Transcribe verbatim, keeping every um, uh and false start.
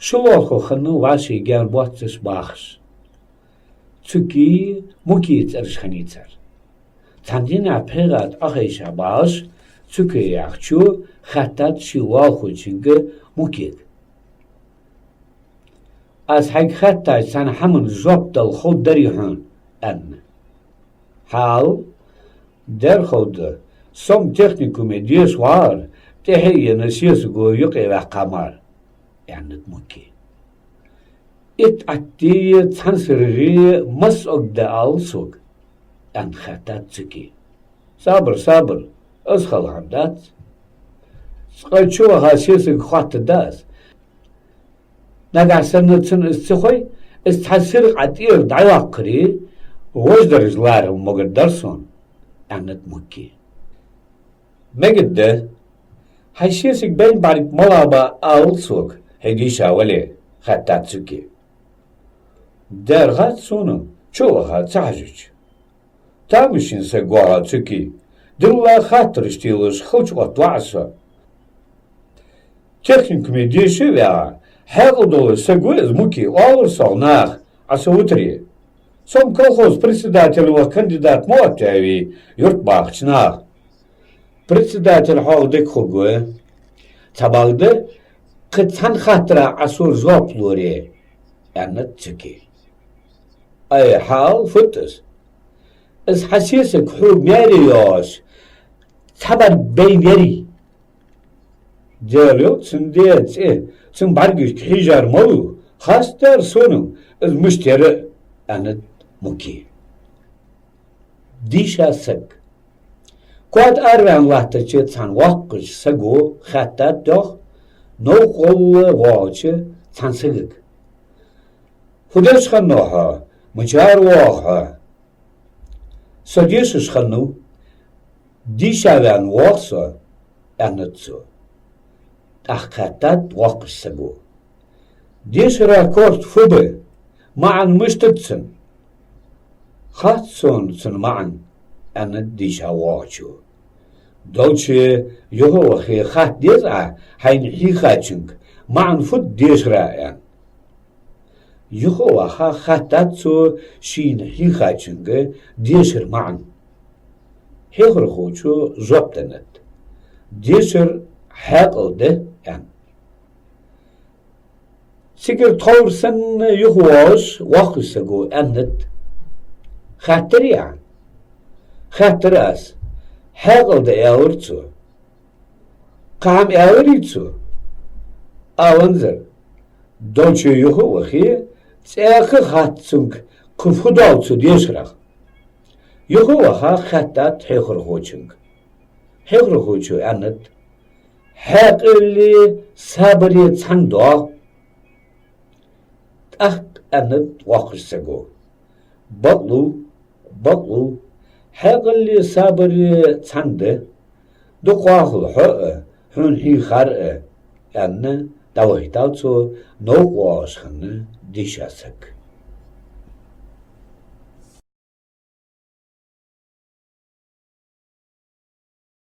Ши лоалахо хиннав вӀаший гаьна боацаш бахаш. Цуький, Мукий цӀераш хиннай цар. Цхьан дийнахьа пхьегӀа тӀа Ӏохайша багӀаш, Цуький яхачо хаьттад ший лоалахочунга, Мукега: «Аз хьайга хаьттача цхьан хӀаман жоп дала ховргдарий хьона?» — аьнна. «Хьаала». «Дера ховргда, со-м техникуме деша вагӀар, тӀехьа а ена, сесаго юкъе ваьккха мара», — аьннад Муке. «Итт Ӏаттеи цхьан сиргӀеи масса огда аьлар сога?» — аьнна хаьттад Цуький. «Сабар, сабар, аз хала хӀама дац. Цкъа чуваха сесаг хоаттаргда аз. Нагахь санна цунна из ца хой, из цхьа сиргӀа Ӏа тӀера дӀайоаккхаре, вож дарж лархӀа могаргдар сона», — аьннад Муке. «Мегаргда. Хьай сесаг бейна бӀарг малагӀа ба аьлар сога, хьо дийша вале», — хаьттад Цуке. «Дера хац сона, чуваха ца хьажача». «Тамашийна саг ва хьо, Цуке. Дилла хаттараш телаш, халча оттаваь со. Техникуме деша а ваьгӀа, хьаькъал долаш саг ва из Муке, оалар сох наха, Ӏа со витаре. Со-м колхоза председателе ваха кандидат ма оттаваьвий юртбахача наха. Председатель хьох дика хургва. Цхьабакъда, кхы цхьан хаттара Ӏа сона жоп лоре», — аьннад Цуке. «Ай, хьаала, фуд из? Из хьа сесаг хьога маьре йоагӀаш цхьа бӀарг бейна ярий?» «Дера йоах, цун даь цӀи, цун бӀаргашка хьежар малув, хастар сона-м из мишта яр», — аьннад Муке. Дийша саг. Коа тӀа араваьнна латтача цхьан воккхача саго хаьттад йоах новкъа гӀолла воагӀача цхьан сагага: «Фу деш хиннав хьо? Мичара воагӀа хьо?» «Со дешаш хиннав. Дийша ваьнна воагӀа со», — аьннад цо. ТӀаккха хаьттад воккхача саго: «Дешара корта фу ба? МаӀан мишта да цун?» «Хац сона цун маӀан», — аьннад дийша воагӀачо. «Долчча юха а вахе хатта деза Ӏа хьайна хьийхачунга, маӀан фуд дешара», — аьнна. Юха а ваха, хаьттад цо шийна хьийхачунга дешара маӀан. Хьехархочо жоп деннад: «Дешар хьаькъал да», — аьнна. Цигара тховр санна юха воагӀаш, воккхача саго аьннад: «Хаьттарий Ӏа?» «Хаьттар аз. Хьаькъал да, аьлар цо». «Кхы хӀама аьларий цо?» «Аланзар». Долчча юха а вахе, цӀаьхха хатта цунга, кхы фу доал цу дешарах. Юха а ваха, хаьттад хьехархочунга. Хьехархочо аьннад: «Хьаькъали сабари цхьана доагӀа». ТӀаккха аьннад воккхача саго: «Бакълув, бакълув, хьаькъали сабари цхьана да. Дукха вахалва хьо а, хьона хьийхар а», — аьнна, дӀавахийтав цо новкъа воагӀаш хинна дийша саг.